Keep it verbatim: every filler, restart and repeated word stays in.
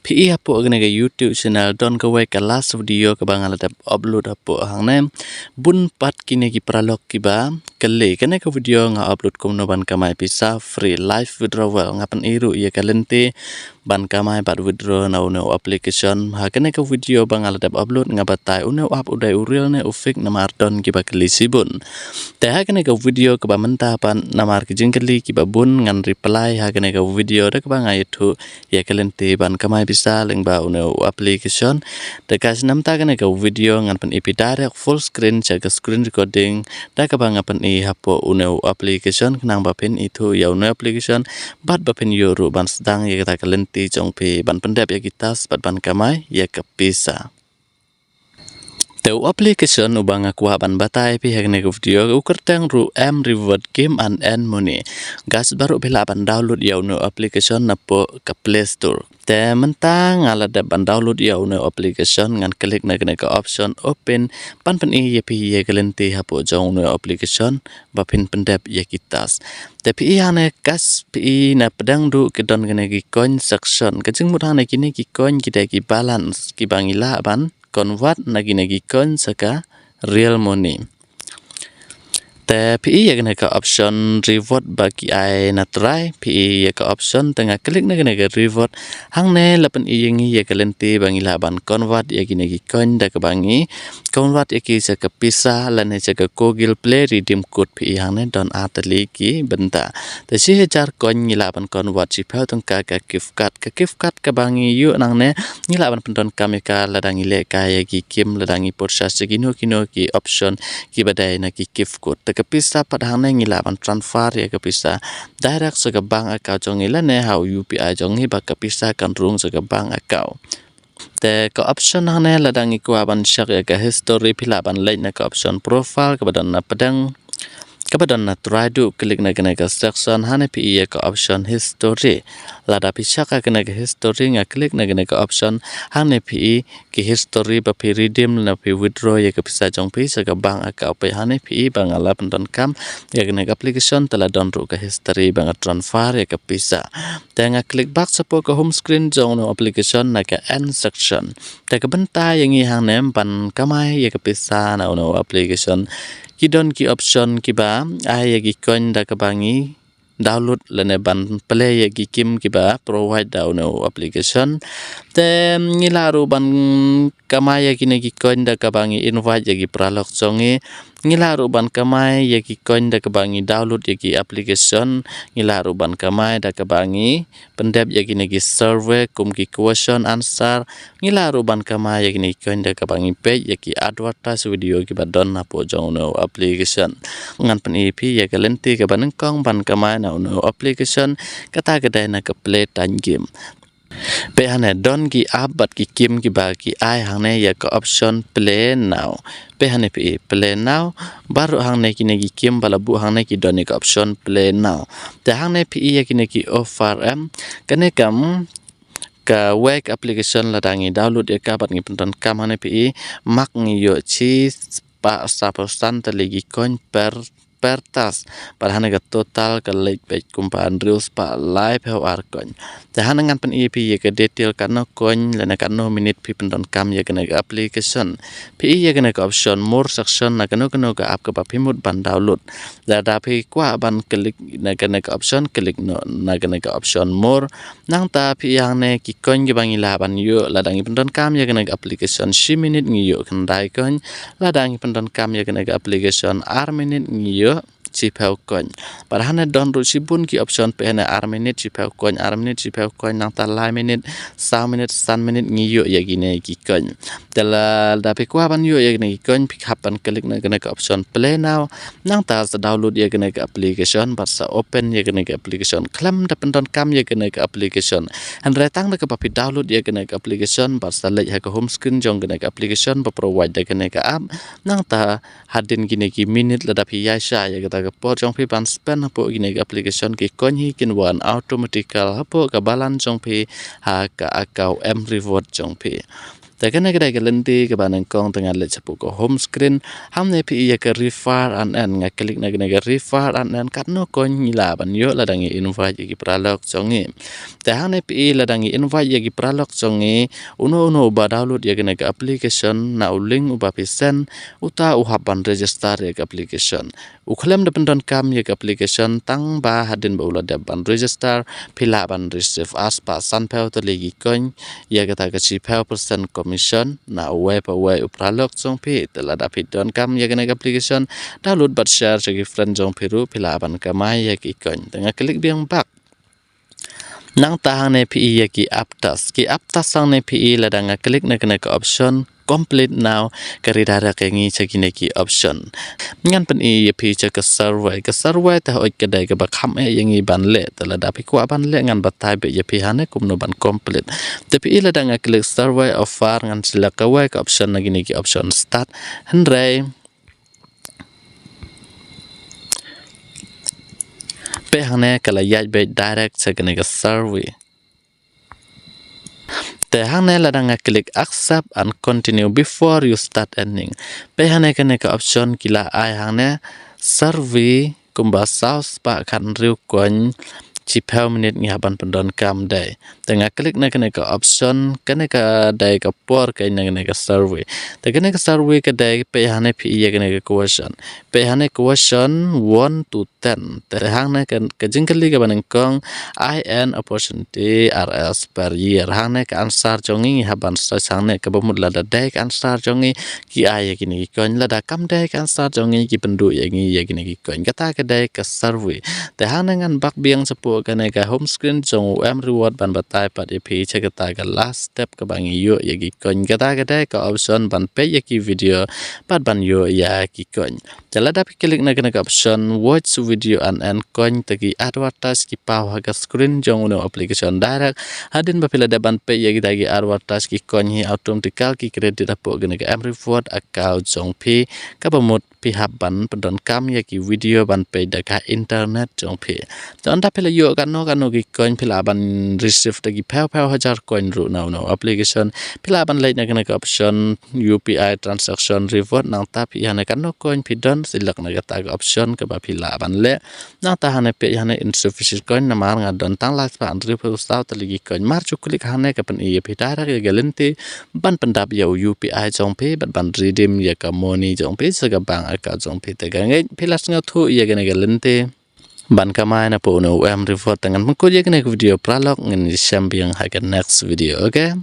Phi i hapoh kane ka YouTube channel don kawei ka last video kaba nga la dep upload hapoh hangne. Bun pat kine ki paralok kiba kylli kane ka video nga upload kumno ban kamai pisa free live withdrawal. Nga pyni ruh ïa ka lynti ban kamai bad withdraw na une u application. Ha kane ka video ba nga la dep upload nga batai une u app u dei u real ne u fake namar don kiba kylli shibun. Te ha kane ka video kaba mynta pat namar ki jingkylli kiba bun ngan reply ha kane ka video da kaba nga ïathuh ïa ka lynti ban kamai pisa lyngba une u application. Te guys, namar kane ka video ngan pyni phi direct full screen sha ka screen recording da kaba nga pyni hapoh une u application khnang ba phin ithuh ïa une u application bad ba phin ïoh ruh ban sdang ïa kata ka lynti jong phi ban pyndep ïa ki task bad ban kamai ïa ka pisa. Te u application uba nga kwah ban batai phi ha kane ka video u kyrteng ruh M Reward Game and Earn Money. Guys, baroh phi lah ban download ïa une u application napoh ka Play Store. Te mynta nga la dep ban download ïa une u application, ngan click na kane ka option open ban pyni ïa phi ïa ka lynti hapoh jong une u application ba phin pyndep ïa ki task. Te phi i hangne guys, phi i na pdeng ruh ki don kine ki coin section. Ka jingmut hangne kine ki coin ki dei ki balance kiba ngi lah ban convert na kine ki coin sha ka real money. Te phi i ïa kane ka option reward ba ki ai na trai, phi i ïa ka option te nga click na kane ka reward. Hangne la pyni ïa ngi ïa ka lynti ba ngi lah ban convert ïa kine ki coin da kaba ngi convert ïa ki sha ka pisa lane sha ka Google Play redeem code. Phi i hangne don ar tylli ki bynta. Te shi hajar coin ngi lah ban convert shiphew tyngka ka gift card. Ka gift card kaba ngi ïoh nangne ngi lah ban pyndonkam ïa ka lada ngi leh kai ïa ki game, lada ngi purchase ïa kino kino ki option kiba dei na ki gift code. Te ka pisa pat hangne ngi lah ban transfer ïa ka pisa direct sha ka bank account jong ngi lane ha u U P I jong ngi ba ka pisa kan rung sha ka bank account. Te ka option hangne lada ngi kwah ban check ïa ka history phi lah ban leit na ka option profile kaba don na pdeng. Kaba don na trai ruh click na kane ka section hangne phi i ïa ka option history. Lada phi check ïa kane ka history nga click na kane ka option hangne phi i ki history ba phi redeem na phi withdraw ïa ka pisa jong phi sha ka bank account phi hangne phi i ba nga la pyndonkam ïa kane ka application te la don ruh ka history ba nga transfer ïa ka pisa. Te nga click back shapoh ka home screen jong une u application na ka earn section. Te ka bynta ïa ngi hangne ban kamai ïa ka pisa na une u application ki don ki option kiba ai ïa ki coin da kaba ngi download lane ban play ïa ki game kiba provide da une u application. Te ngi lah ruh ban kamai ïa kine ki coin da kaba ngi invite ïa ki paralok jong ngi. Ngi lah ruh ban kamai ïa ki coin da kaba ngi download ïa ki application. Ngi lah ruh ban kamai da kaba ngi pyndep ïa kine ki survey kum ki question answer. Ngi lah ruh ban kamai ïa kine ki coin da kaba ngi peit ïa ki advertise video kiba don hapoh jong une u application. Ngan pyni phi ïa ka lynti kaba nyngkong ban kamai na une u application, kata ka dei na ka Play Time Game. Peit hangne don ki app bad ki game kiba ki ai hangne ïa ka option play now. Peit hangne phi i play now. Baroh hangne kine ki game ba la buh hangne ki don ïa ka option play now. Te hangne phi i ïa kine ki offer em. Kane kam kawei ka application lada ngi download ïa ka bad ngi pyndonkam hangne phi i mak ngi ïoh shispah saphew san tylli ki coin per per task. Bad hangne ka total ka leit beit kumba hynriew spah laiphew ar coin. Te hangne ngan pyni ïa phi ïa ka detail katno coin lane katno minute phi pyndonkam ïa kane ka application. Phi i ïa kane ka option more section na kano kano ka app kaba phi mut ban download. Lada phi kwah ban click na kane ka option, click noh na kane ka option more. Nangta phi i hangne ki coin kiba ngi lah ban ïoh lada ngi pyndonkam ïa kane ka application shi minute ngi ïoh khyndai coin. Lada ngi pyndonkam ïa kane ka application ar minute ngi ïoh shiphew coin. Bad hangne don ruh shibun ki option, peit hangne ar minute shiphew coin, ar minute shiphew coin, nangta lai minute, saw minute, san minute ngi ïoh ïa kine ki coin. Te lada phi kwah ban ïoh ïa kine ki coin phi hap ban click na kane ka option play now. Nangta sa download ïa kane ka application bad sa open ïa kane ka application. Khlem da pyndonkam ïa kane ka application. Hynrei tang da kaba phi download ïa kane ka application bad sa leit ha ka home screen jong kane ka application ba provide da kane ka app. Nangta hadien kine ki minute lada phi ïaishah ïa kata ka por jong phi ban spend hapoh kine ki application ki coin hi kin wan automatical hapoh ka balance jong phi ha ka account M Reward jong phi. Te kane ka dei ka lynti kaba nyngkong te nga leit shapoh ka home screen. Hangne phi i ïa ka refer and earn, nga click na kane ka refer and earn. Katno coin ngi lah ban ïoh lada ngi invite ïa ki paralok jong ngi. Te hangne phi i lada ngi invite ïa ki paralok jong ngi, uno uno uba download ïa kane ka application, na u link uba phi send, uta u hap ban register ïa ka application. U khlem da pyndonkam ïa ka application, tang ba hadien ba u la dep ban register, phi lah ban receive ar spah sanphew tylli ki coin, ïa kata ka shiphew percent commission na uwei pa uwei u paralok jong phi. Te lada phi donkam ïa kane ka application, download bad share sha ki friend jong phi ruh, phi lah ban kamai ïa ki coin. Te nga click biang bak. Nangta hangne phi i ïa ki app task. Ki app task hangne phi i, lada nga click na kane ka option complete now, ka redirect ïa ngi sha kine ki option. Ngan pyni ïa phi sha ka survey. Ka survey te hooid ka dei kaba kham eh ïa ngi ban leh. Te lada phi kwah ban leh, ngan batai beit ïa phi hangne kumno ban complete. Te phi i lada nga click survey offer, ngan select kawei ka option na kine ki option start. Hynrei peit hangne ka la ïaid beit direct sha kane ka survey. Te hangne lada nga click accept and continue before you start earning. Peit hangne kane ka option ki la ai hangne survey kumba saw spah khathynriew coin shiphew minit ngi hap ban pyndonkam dei. Te nga click na kane ka option, kane ka dei ka por ka na kane ka survey. Te kane ka survey ka dei, peit hangne phi i ïa kane ka question. Peit hangne question one to ten. Te hangne ka, ka jingkylli kaba nyngkong, I earn opportunity R S per year. Hangne ka answer jong ngi, ngi hap ban search hangne, kaba mut lada dei ka answer jong ngi, ki ai ïa kine ki coin, lada kam dei ka answer jong ngi, ki pynduh ïa ngi ïa kine ki coin. Kata ka dei ka survey. Te hangne ngan back biang shapoh kane ka home screen jong u M Reward ban batai pat ïa phi sha kata ka last step kaba ngi ïoh ïa ki coin. Kata ka dei ka option ban peit ïa ki video bad ban ïoh ïa ki coin. Te lada phi click na kane ka option watch video and earn coin, te ki advertise ki paw ha ka screen jong une u application direct. Hadien ba phi la dep ban peit ïa kita ki advertise, ki coin hi automatical ki credit hapoh kane ka M Reward account jong phi, kaba mut phi hap ban pyndonkam ïa ki video ban peit da ka internet jong phi. Te ynda phi la ïoh kano kano ki coin, phi lah ban receive da ki phew phew hajar coin ruh na une u application. Phi lah ban leit na kane ka option U P I transaction reward, nangta phi hangne kano coin phi don, select na kata ka option kaba phi lah ban leh. Nangta hangne peit hangne insufficient coin namar nga don tang lai spah hynriewphew saw tylli ki coin. Mar shu click hangne ka pyni ïa phi direct ïa ka lynti ban pyndap ïa u U P I jong phi bad ban redeem ïa ka money jong phi sha ka bank account jong phi. Te ka ngeit phi la sngewthuh ïa kane ka lynti ban kamai na poh une u M Reward. Te ngan pynkut ïa kane ka video paralok, ngin ïashem biang ha ka next video, okay?